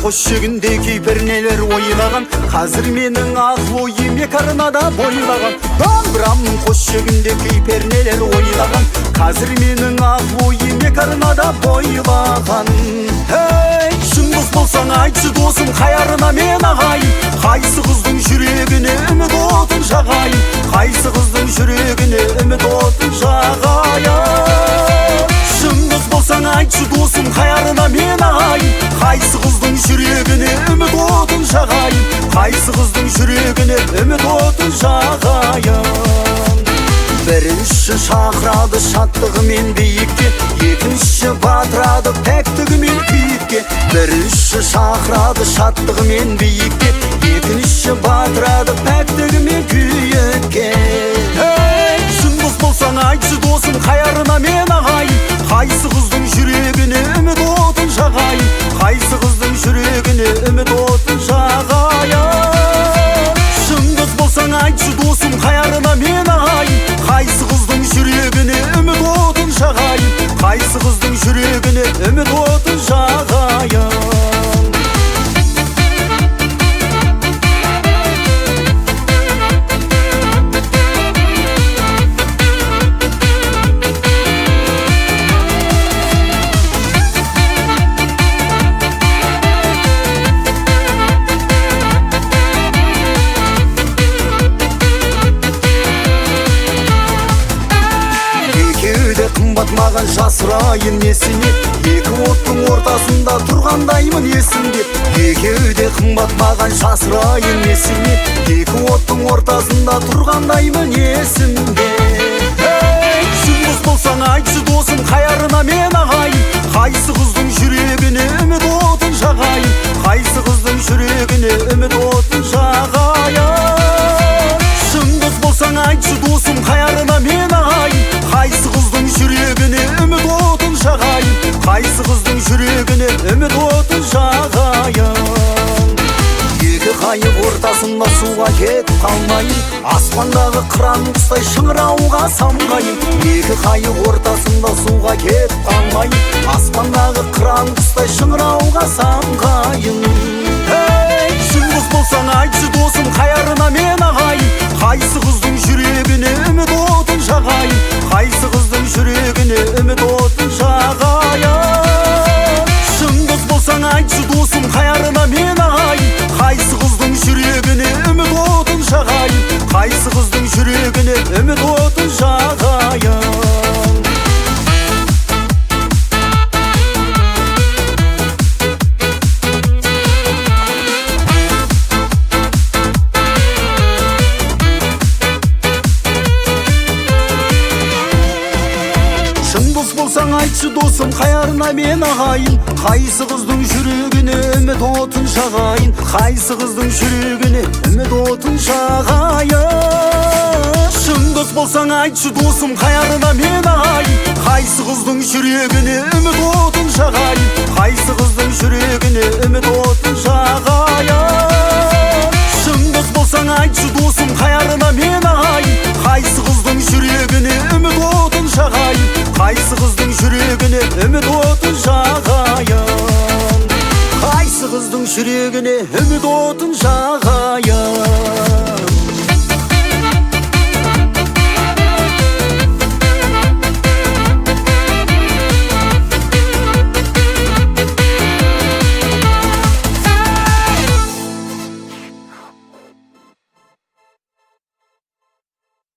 қос шегінде кейпернелер ойлаған, қазір менің ақыл ойым екі арнада бойлаған. Домбырамның қос шегінде кейпернелер ойлаған, қазір менің ақыл ойым екі арнада бойлаған. Ей, шын дос болсаң айтшы досым, қай арна мен ағайын? Қайсы қыздың жүрегіне үміт отын жағайын? Қайсы қыздың жүрегіне үміт отын жағайын? Шын дос болсаң айтшы досым, қай арна мен ағайын? Қайсы қыздың жүрегіне үміт отын жағайын? Қайсы қыздың жүрегіне үміт отын жағайын? Бірінші шақырады шаттығымен биікке, екінші батырады пәктігімен күйікке. Бірінші шақырады шаттығымен биікке, екінші батырады пәктігімен күйікке. Ей, шын дос болсаң айтшы досым, қай арна мен ағайын? Қайсы қыздың жүрегіне үміт отын жағайын? Қайсы қыздың жүрегіне үміт отын жағайын? Шын дос болсаң айтшы досым, қай арна мен ағайын? Қайсы қыздың жүрегіне үміт отын жағайын? Қайсы қыздың жүрегіне үміт отын жағайын? Қымбат маған жасырайын несіне, екі оттың ортасында тұрғандаймын есімде. Екеуі де қымбат маған жасырайын несіне, екі оттың ортасында тұрғандаймын есімде. Ей, шын дос болсаң айтшы досым, қай арна мен ағайын? Қайсы қыздың жүрегіне үміт отын жағайын? Қайсы қыздың жүрегіне үміт отын жағайын? Шын дос болсаң айтшы досым, қай арна мен ағайын? Қайсы қыздың жүрегіне үміт отын жағайын? Қайсы қыздың жүрегіне үміт отын жағайын? Екі қайық ортасында суға кетіп қалмайын, аспандағы қыран құстай шыңырауға самғайын. Екі қайық ортасында суға кетіп қалмайын, аспандағы қыран құстай шыңырауға самғайын. Ей, шын дос болсаң айтшы досым, қай арна мен ағайын? Қайсы қыздың жүрегіне үміт отын жағайын? Қайсы қыздың жүрегіне үміт отын жағайын? Шын дос болсаң айтшы досым, қай арна мен ағайын? Қайсы қыздың жүрегіне үміт отын жағайын? Қайсы қыздың жүрегіне үміт отын жағайын? Шын дос болсаң айтшы досым, қай арна мен ағайын? Қайсы қыздың жүрегіне үміт отын жағайын? Қайсы қыздың жүрегіне үміт отын жағайын? Шын дос болсаң айтшы досым, қай арна мен ағайын? Қайсы қыздың жүрегіне үміт отын жағайын? Қайсы қыздың жүрегіне үміт отын жағайын? Шын дос болсаң айтшы досым, қай арна мен ағайын? Қайсы қыздың жүрегіне үміт отын жағайын? Қайсы қыздың жүрегіне үміт отын жағайын? Қайсы қыздың жүрегіне үміт отын жағайын?